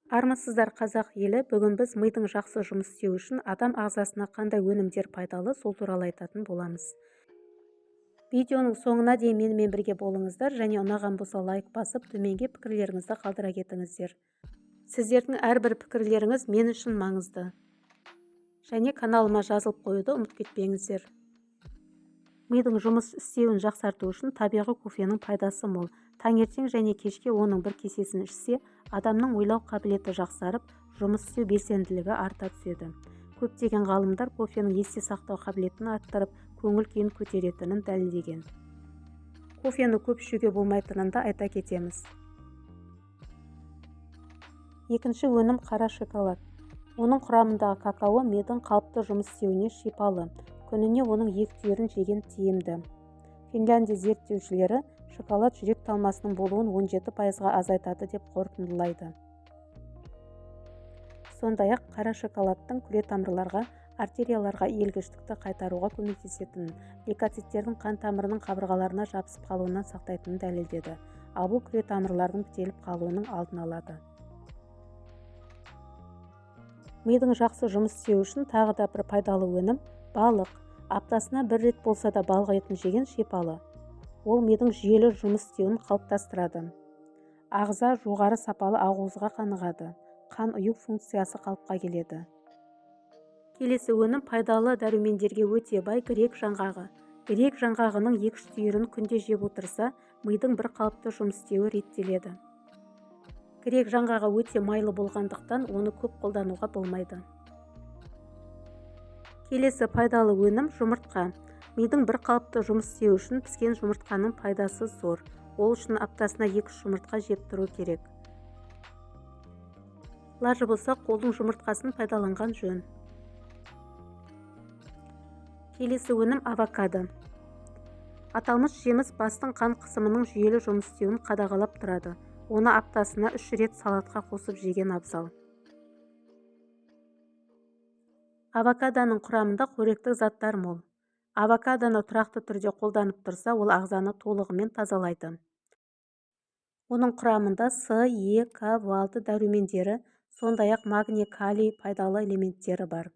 Армысыздар, қазақ елі! Бүгін біз мидың жақсы жұмыс істеуі үшін адам ағзасына қандай өнімдер пайдалы, сол туралы айтатын боламыз. Видеоның соңына дейін менімен бірге болыңыздар және ұнаған болса, лайк басып, төменге пікірлеріңізді қалдыра кетіңіздер. Сіздердің әрбір пікірлеріңіз мен үшін маңызды. Және каналыма жазылып қоюды ұмытып кетпеңіздер. Мидың жұмыс істеуін жақсарту үшін табиғи кофенің пайдасы мол. Таңертең және кешке оның бір кесесін ішсе, адамның ойлау қабілеті жақсарып, жұмыс істеу белсенділігі арта түседі. Көптеген ғалымдар кофенің есте сақтау қабілетін арттырып, көңіл күйін көтеретінін дәлелдеген. Кофені көп ішуге болмайтынын да айта кетеміз. Екінші өнім – қара шоколад. Оның құрамындағы какао мидың қалыпты жұмыс істеуіне шипалы. Күніне оның екі түйірін жеген тиімді. Финляндия зерттеушілері шоколад жүрек талмасының болуын 17%-ға азайтады деп қорытындылайды. Сондай-ақ қара шоколадтың күретамырларға, артерияларға иілгіштікті қайтаруға көмектесетінін, лейкоциттердің қан тамырының қабырғаларына жабысып қалуынан сақтайтынын дәлелдеді. Ал бұл күретамырлардың бітеліп қалуының алдын алады. Мидың жақсы жұмыс істеуі үшін тағы да бір пайдалы өнім – балық. Аптасына бір рет болса да балық етін жеген шипалы. Ол мидың жүйелі жұмыс істеуін қалыптастырады. Ағза жоғары сапалы ақуызға қанығады, қан ұю функциясы қалыпқа келеді. Келесі өнім – пайдалы дәрумендерге өте бай грек жаңғағы. Грек жаңғағының екі-үш түйірін күнде жеп отырса, мидың бір қалыпты жұмыс істеуі реттеледі. Грек жаңғағы өте майлы болғандықтан, оны көп қолдануға болмайды. Келесі пайдалы өнім – жұмыртқа. Мидың бір қалыпты жұмыс істеуі үшін піскен жұмыртқаның пайдасы зор. Ол үшін аптасына екі-үш жұмыртқа жеп тұру керек. Лажы болса, қолдың жұмыртқасын пайдаланған жөн. Келесі өнім – авокадо. Аталмыш жеміс бастың қан қысымының жүйелі жұмыс істеуін қадағалап тұрады. Оны аптасына үш рет салатқа қосып жеген абзал. Авокадоның құрамында қоректік заттар мол. Авокадоны тұрақты түрде қолданып тұрса, ол ағзаны толығымен тазалайды. Оның құрамында С, Е, К, В6 дәрумендері, сондай-ақ магний, калий пайдалы элементтері бар.